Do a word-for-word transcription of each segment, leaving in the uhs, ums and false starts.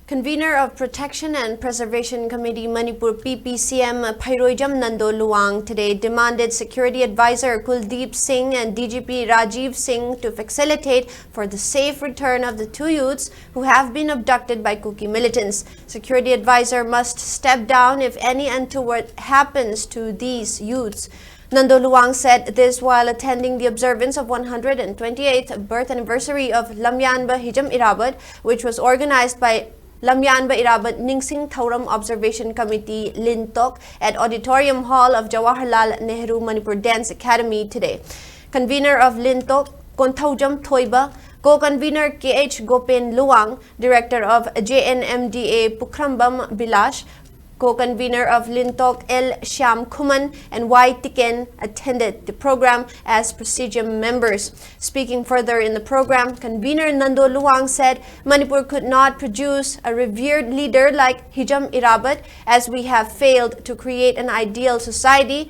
Convener of Protection and Preservation Committee Manipur, P P C M, Phairoijam Nando Luang today demanded Security Advisor Kuldeep Singh and D G P Rajiv Singh to facilitate for the safe return of the two youths who have been abducted by Kuki militants. Security Advisor must step down if any untoward happens to these youths. Nando Luang said this while attending the observance of one hundred twenty-eighth birth anniversary of Lamyanba Hijam Irabat, which was organized by Lamyanba Irabat Ningsing Thauram Observation Committee, Lintok, at Auditorium Hall of Jawaharlal Nehru Manipur Dance Academy today. Convener of Lintok, Konthaujam Thoiba, co-convener K H Gopen Luang, director of J N M D A Pukhrambam Bilash, co-convener of Lintok L Shyam Khuman and Y Tiken attended the program as presidium members. Speaking further in the program, convener Nando Luang said Manipur could not produce a revered leader like Hijam Irabat as we have failed to create an ideal society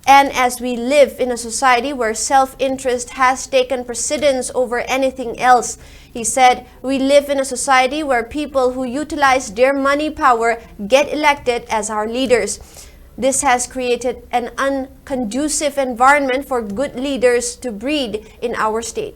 and as we live in a society where self-interest has taken precedence over anything else. He said, "We live in a society where people who utilize their money power get elected as our leaders. This has created an unconducive environment for good leaders to breed in our state."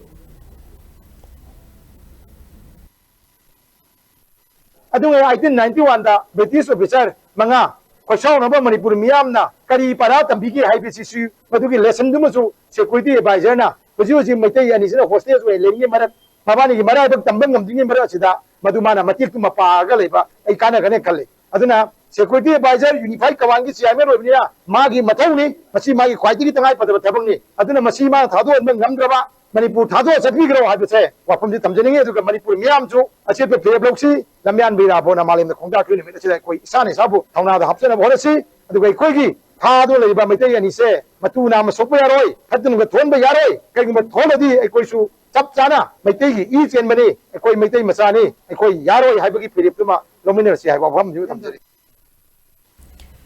ꯑꯗꯨꯒ eighteen ninety ꯋꯥꯟꯗ British officer ꯃꯉꯥ ꯈꯣꯏꯁꯥꯎꯅꯕ ꯃꯅꯤꯄꯨꯔ ꯃꯤꯌꯥꯝꯅ ꯀꯔꯤ ꯄꯔꯥ ꯇꯝꯕꯤꯒꯦ ꯍꯥꯏꯕꯁꯤꯁꯨ ꯃꯗꯨꯒꯤ ꯂꯦꯁꯟꯗꯨꯃꯁꯨ security ꯑꯦꯗꯚꯥꯏꯖꯔꯅ ꯍꯧꯖꯤꯛ ꯍꯧꯖꯤꯛ ꯃꯩꯇꯩ ꯑꯅꯤꯁꯤꯅ ꯍꯣꯁꯇꯦꯖ ꯑꯣꯏꯅ ꯂꯩꯔꯤꯉꯩ ꯃꯔꯛ ꯃꯕꯥꯅꯤꯒꯤ ꯃꯔꯥꯏꯕꯛ ꯇꯝꯕ ꯉꯝꯗ꯭ꯔꯤꯉꯩ ꯃꯔꯛ ꯑꯁꯤꯗ ꯃꯗꯨ ꯃꯥꯅ ꯃꯇꯦꯛꯇꯨꯃ ꯄꯥꯔꯒ ꯂꯩꯕ ꯑꯩ ꯀꯥꯟꯅꯒꯅꯤ ꯈꯜꯂꯤ꯫ ꯑꯗꯨꯅ ꯁꯦꯀ꯭ꯌꯨꯔꯤꯇꯤ ꯑꯦꯗꯚꯥꯏꯖꯔ ꯌꯨꯅꯤꯐꯥꯏꯠ ꯀꯃꯥꯟꯒꯤ ꯆꯤꯌꯥꯔꯃꯦꯟ ꯑꯣꯏꯕꯅꯤꯅ ꯃꯥꯒꯤ ꯃꯊꯧꯅꯤ, ꯃꯁꯤ ꯃꯥꯒꯤ ꯈ꯭ꯋꯥꯏꯗꯒꯤ ꯇꯉꯥꯏ ꯐꯗꯕ ꯊꯕꯛꯅꯤ꯫ ꯑꯗꯨꯅ ꯃꯁꯤ ꯃꯥꯅ ꯊꯥꯗꯣꯛꯍꯟꯕ ꯉꯝꯗ꯭ꯔꯕ ꯃꯅꯤꯄꯨꯔ ꯊꯥꯗꯣꯛꯑ ꯆꯠꯄꯤꯈ꯭ꯔꯣ ꯍꯥꯏꯕꯁꯦ ꯋꯥꯐꯝꯁꯤ ꯊꯝꯖꯅꯤꯡꯉꯤ꯫ ꯑꯗꯨꯒ ꯃꯅꯤꯄꯨꯔ ꯃꯤꯌꯥꯝꯁꯨ ꯑꯆꯦꯠꯄ ꯐꯤꯔꯦꯞ ꯂꯧꯁꯤ꯫ ꯂꯝꯌꯥꯟꯕ ꯏꯔꯥꯕꯣꯠꯅ ꯃꯥꯂꯦꯝꯗ ꯈꯣꯡꯗꯥꯛꯈꯤꯕ ꯅꯨꯃꯤꯠ ꯑꯁꯤꯗ ꯑꯩꯈꯣꯏ ꯏꯁꯥꯅ ꯏꯁꯥꯕꯨ ꯊꯧꯅꯥꯗ ꯍꯥꯞꯆꯅꯕ ꯍꯣꯠꯅꯁꯤ꯫ ꯑꯗꯨꯒ ꯑꯩꯈꯣꯏꯒꯤ ꯊꯥꯗꯨꯅ ꯂꯩꯔꯤꯕ ꯃꯩꯇꯩ ꯑꯅꯤꯁꯦ ꯃꯇꯨ ꯅꯥꯝꯃ ꯁꯣꯛꯄ ꯌꯥꯔꯣꯏ, ꯐꯠꯇ ꯅꯨꯡꯗ ꯊꯣꯛꯍꯟꯕ ꯌꯥꯔꯣꯏ꯫ ꯀꯔꯤꯒꯨꯝꯕ ꯊꯣꯛꯍꯜꯂꯗꯤ ꯑꯩꯈꯣꯏꯁꯨ ꯆꯞ ꯆꯥꯅ ꯃꯩꯇꯩꯒꯤ ꯏ ꯆꯦꯟꯕꯅꯤ, ꯑꯩꯈꯣꯏ ꯃꯩꯇꯩ ꯃꯆꯥꯅꯤ, ꯑꯩꯈꯣꯏ ꯌꯥꯔꯣꯏ ꯍꯥꯏꯕꯒꯤ ꯐꯤꯔꯦꯞꯇꯨꯃ ꯂꯧꯃꯤꯟꯅꯔꯁꯤ ꯍꯥꯏꯕ ꯋꯥꯐꯝꯁꯤꯃ ꯊꯝꯖꯔꯤ꯫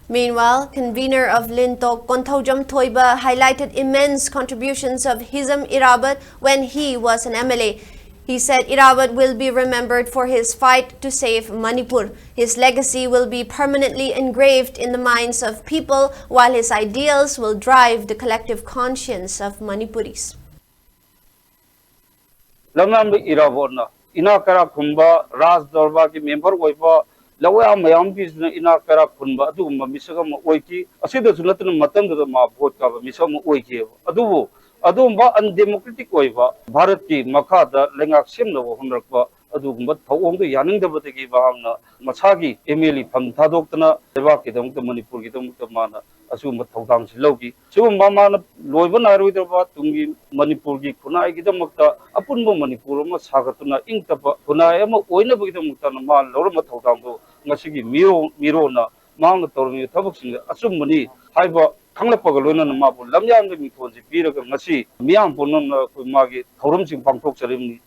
Meanwhile, convener of Lintok, Konthaujam Thoiba, highlighted immense contributions of Hijam Irabat when he was an M L A. He said Irabot will be remembered for his fight to save Manipur. His legacy will be permanently engraved in the minds of people, while his ideals will drive the collective conscience of Manipuris. ꯂꯝꯌꯥꯝꯕ ꯏꯔꯥꯕꯣꯠꯅ ꯏꯅꯥꯛ ꯀꯩꯔꯥꯛ ꯈꯨꯟꯕ, ꯔꯥꯖ ꯗꯔꯕꯥꯔꯒꯤ member ꯑꯣꯏꯕ, ꯂꯧꯌꯥ ꯃꯌꯥꯝ ꯄꯤꯗꯨꯅ ꯏꯅꯥꯛ ꯀꯩꯔꯥꯛ ꯈꯨꯟꯕ ꯑꯗꯨꯒꯨꯝꯕ ꯃꯤꯁꯛ ꯑꯃ ꯑꯣꯏꯈꯤ꯫ ꯑꯁꯤꯗꯁꯨ ꯅꯠꯇꯅ ꯃꯇꯝꯗꯨꯗ ꯃꯥ ꯚꯣꯠ ꯀꯥꯕ ꯃꯤꯁꯛ ꯑꯃ ꯑꯣꯏꯈꯤꯑꯕ꯫ ꯑꯗꯨꯕꯨ ꯑꯗꯨꯒꯨꯝꯕ ꯑꯟꯗꯦꯃꯣꯀ꯭ꯔꯦꯇꯤꯛ ꯑꯣꯏꯕ ꯚꯥꯔꯠꯀꯤ ꯃꯈꯥꯗ ꯂꯩꯉꯥꯛ ꯁꯦꯝꯅꯕ ꯍꯣꯠꯅꯔꯛꯄ ꯑꯗꯨꯒꯨꯝꯕ ꯊꯧꯑꯣꯡꯗꯨ ꯌꯥꯅꯤꯡꯗꯕꯗꯒꯤ ꯃꯍꯥꯛꯅ ꯃꯁꯥꯒꯤ ꯑꯦꯝ ꯑꯦꯜ ꯑꯦ ꯐꯝ ꯊꯥꯗꯣꯛꯇꯅ ꯂꯩꯕꯥꯛꯀꯤꯗꯃꯛꯇ, ꯃꯅꯤꯄꯨꯔꯒꯤꯗꯃꯛꯇ ꯃꯥꯅ ꯑꯁꯤꯒꯨꯝꯕ ꯊꯧꯗꯥꯡꯁꯤ ꯂꯧꯈꯤ꯫ ꯁꯤꯒꯨꯝꯕ ꯃꯥꯅ ꯂꯣꯏꯕ ꯅꯥꯏꯔꯣꯏꯗ꯭ꯔꯕ ꯇꯨꯡꯒꯤ ꯃꯅꯤꯄꯨꯔꯒꯤ ꯈꯨꯟꯅꯥꯏꯒꯤꯗꯃꯛꯇ ꯑꯄꯨꯟꯕ ꯃꯅꯤꯄꯨꯔ ꯑꯃ ꯁꯥꯒꯠꯇꯨꯅ ꯏꯪ ꯇꯞꯄ ꯈꯨꯟꯅꯥꯏ ꯑꯃ ꯑꯣꯏꯅꯕꯒꯤꯗꯃꯛꯇꯅ ꯃꯥꯅ ꯂꯧꯔꯝꯕ ꯊꯧꯗꯥꯡꯗꯨ ꯉꯁꯤꯒꯤ ꯃꯤꯔꯣ-, ꯃꯤꯔꯣꯟꯅ ꯃꯍꯥꯛꯅ ꯇꯧꯔꯝꯃꯤꯕ ꯊꯕꯛꯁꯤꯡ ꯑꯆꯨꯝꯕꯅꯤ ꯍꯥꯏꯕ ꯈꯪꯂꯛꯄꯒ ꯂꯣꯏꯅꯅ ꯃꯥꯕꯨ ꯂꯝꯌꯥꯟꯕ ꯃꯤꯡꯊꯣꯟꯁꯤ ꯄꯤꯔꯒ ꯉꯁꯤ ꯃꯤꯌꯥꯝ ꯄꯨꯝꯅꯃꯛꯅ ꯑꯩꯈꯣꯏ ꯃꯥꯒꯤ ꯊꯧꯔꯝꯁꯤꯡ ꯄꯥꯡꯊꯣꯛꯆꯔꯤꯕꯅꯤ꯫